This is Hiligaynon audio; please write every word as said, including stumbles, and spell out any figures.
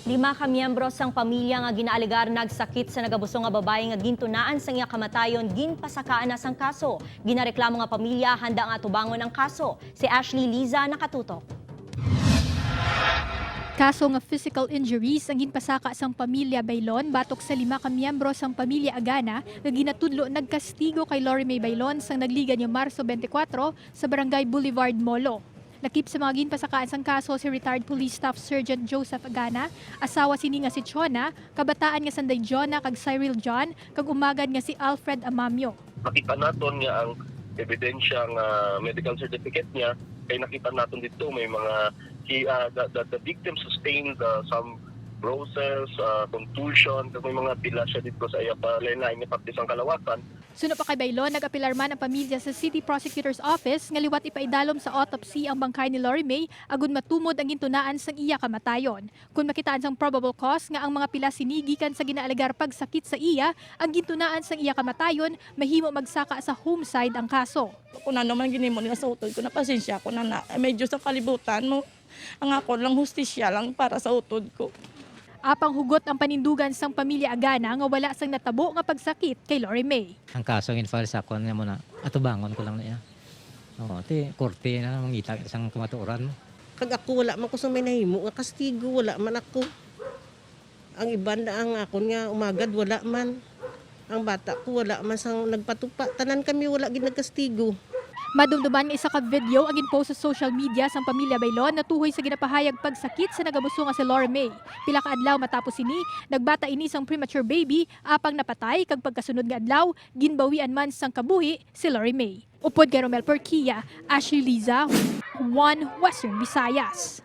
Lima ka miyembro sang pamilya nga ginaalegar nagsakit sa nagabusong nga babayi nga gintunaan sang iya kamatayon ginpasakaan na sang kaso. Ginareklamo nga pamilya handa nga atubangon ang kaso. Si Ashley Liza nakatutok. Kaso nga physical injuries ang ginpasaka sang pamilya Baylon batok sa lima ka miyembro sang pamilya Agana nga ginatudlo nagkastigo kay Lori May Baylon sang nagligad nga Marso twenty-four sa Barangay Boulevard, Molo. Lakip sa mga ginpasakaan sang kaso si retired Police Staff Sergeant Joseph Agana, asawa sini nga si Chona, kabataan nga sanday Jonah kag Cyril John, kag umagad nga si Alfred Amamio. Nakita naton nga ang ebidensya nga medical certificate niya, kay nakita naton dito may mga, he, ah, the, the, the victim sustained, ah, some bruises, ah, contusion, kag may mga pila siya dito sa iya pa lain-lain nga parte sang kalawasan. Suno pa kay Baylon, nag-apilar man ang pamilya sa City Prosecutor's Office nga liwat ipaidalom sa autopsy ang bangkay ni Lori May agud matumod ang gintunaan sang iya kamatayon. Kon makitaan sang probable cause nga ang mga pila sini gikan sa ginaalegar pagsakit sa iya ang gintunaan sang iya kamatayon, mahimo magsaka sa homicide ang kaso. Kung ano man ginimo nila sa utod ko, napasensya ko na na. Ay, may Diyos ang kalibutan mo. Ang ako lang hustisya lang para sa utod ko. Apang hugot ang panindugan sang pamilya Agana nga wala sang natabo nga pagsakit kay Lori May. Ang kaso nga in-file sa akon nga mo na atubangon ko lang niya. Oo, ti korte na mangita sang kamatuoran mo. Kag ako, wala man ko sa may nahimo nga kastigo, wala man ako. Ang iban na ang akon nga umagad, wala man. Ang bata ko, wala man sang nagpatupa. Tanan kami wala gid nagkastigo. Madumduman nga isa ka video ang ginpost sa social media sang pamilya Baylon natuhoy sa ginapahayag pagsakit sa nagabusong nga si Lori May. Pila ka adlaw matapos sini, nagbata ini sang premature baby, apang napatay, kag pagkasunod nga adlaw, ginbawian man sang kabuhi si Lori May. Upod kay Romel Porquia, Ashley Liza, One Western Visayas.